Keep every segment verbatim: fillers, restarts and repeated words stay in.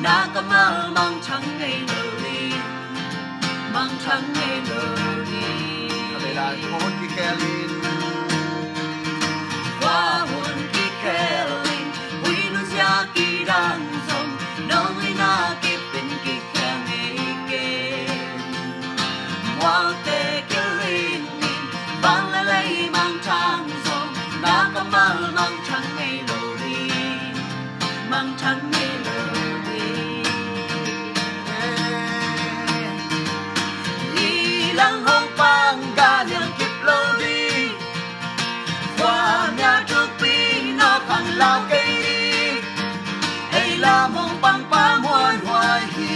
Na kammal mangthang ngei lo ding, mangthang ngei lo ding. Ka vei lai, khuahun kikhel in. Khuahun kikhel in, hui nuzia kidang zong, nong ina kip in kikhel ngei kei. Mualte kilin in, van le lei mangthang zong, na kammal mangthang ngei lo ding, mangthang ngei lo ding. Ei, i lang hong pang, gah liam kip lo ding. Khua mya thukpi nawk hang lau kei ding. Ei lam hong pang pa muanhuai hi,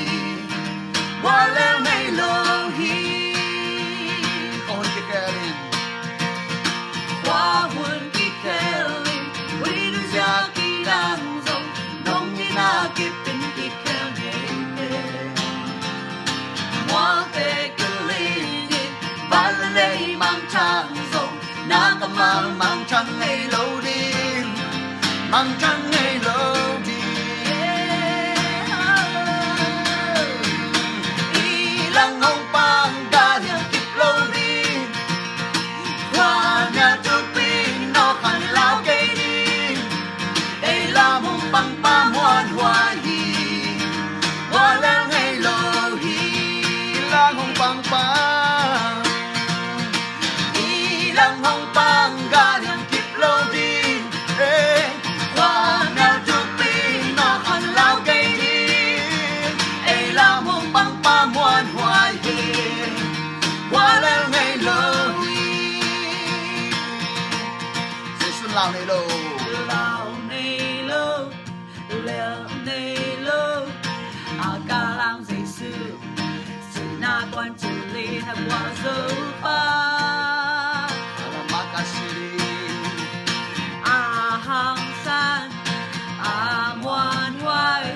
guallel ngei lo hi. Khuahun kikhel in. Khuahun kikhel in, hui nuzia kidang zong, nong ina kip in kikhel ngei kei. Mualte kilin in, van le lei mangthang zong, na kammal mangthang ngei lo ding, mangthang ngei lo ding. I lang hong pang, gah liam kip lo ding. Khua mya thukpi nawk hang lau kei ding. Ei lam hong pang pa muanhuai hi, guallel ngei lo hi. I lang hong pang pa, i lang hong pang, gah liam kip lo ding. Ei, khua mya thukpi nawk hang lau kei ding. Ei lam hong pang pa muanhuai hi, guallel ngei lo hi. Jesu, lau nei lo. Lau nei lo, lel nei lo, a galhang Jesu, sihna tuan thilin a kua zo pa. Alamak a sili. A hangsan, a muanhuai,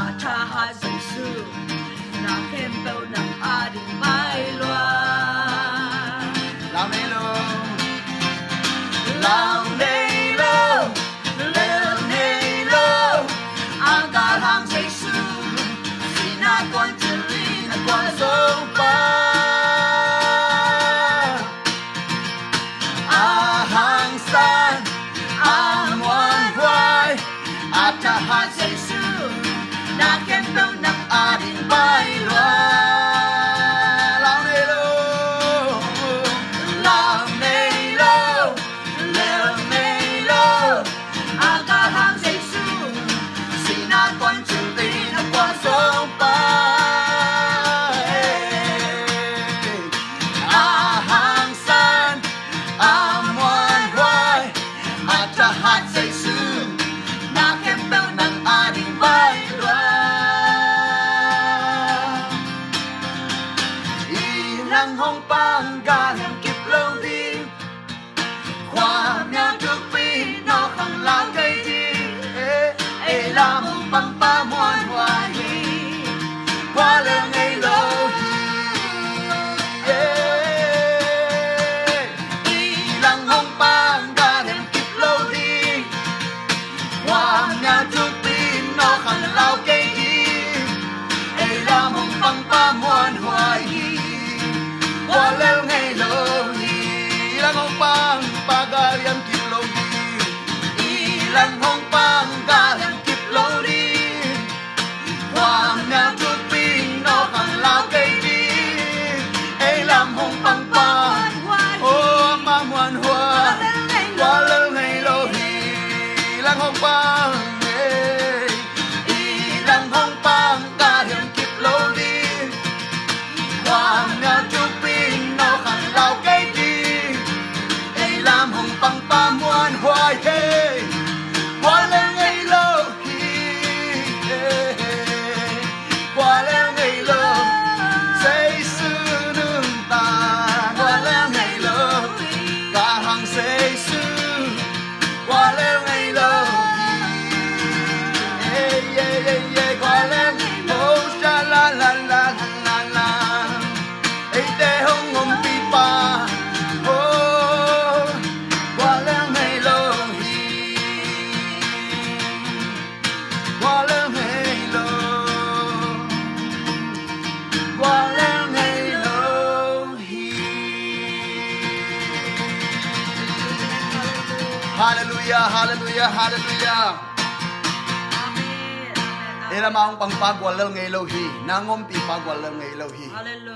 a thahat Jesu, na khempeuh nang ading pai lua. Lau nei lo. Lau nei lo, lel nei lo, a galhang Jesu, sihna tuan thilin a kua zo pa. A hangsan, a muanhuai, a thahat Jesu, na khempeuh nang ading pai lua. Lau nei lo, lau nei lo, lel nei lo, a galhang Jesu, sihna tuan thilin a kua zo pa. A hangsan, a muanhuai, a thahat Jesu, na khempeuh nang ading pai lua. I lang hong pang, gah liam kip lo ding. Khua mya thukpi nawk hang lau kei ding. Ei, ei lam hong pang pa muanhuai hi, guallel ngei lo hi. Ei, i lang hong pang, gah liam kip lo ding. Khua mya thukpi nawk hang lau kei ding. Ei lam hong pang pa muanhuai hi, guallel ngei lo hi. I lang hong pang pa, gah liam Halleluiah, halleluiah, halleluiah. Amen, amen, amen. Ei lamah hong pangpa guallel ngei lo hi. Nang ompihpa guallel ngei lo hi. Halleluiah.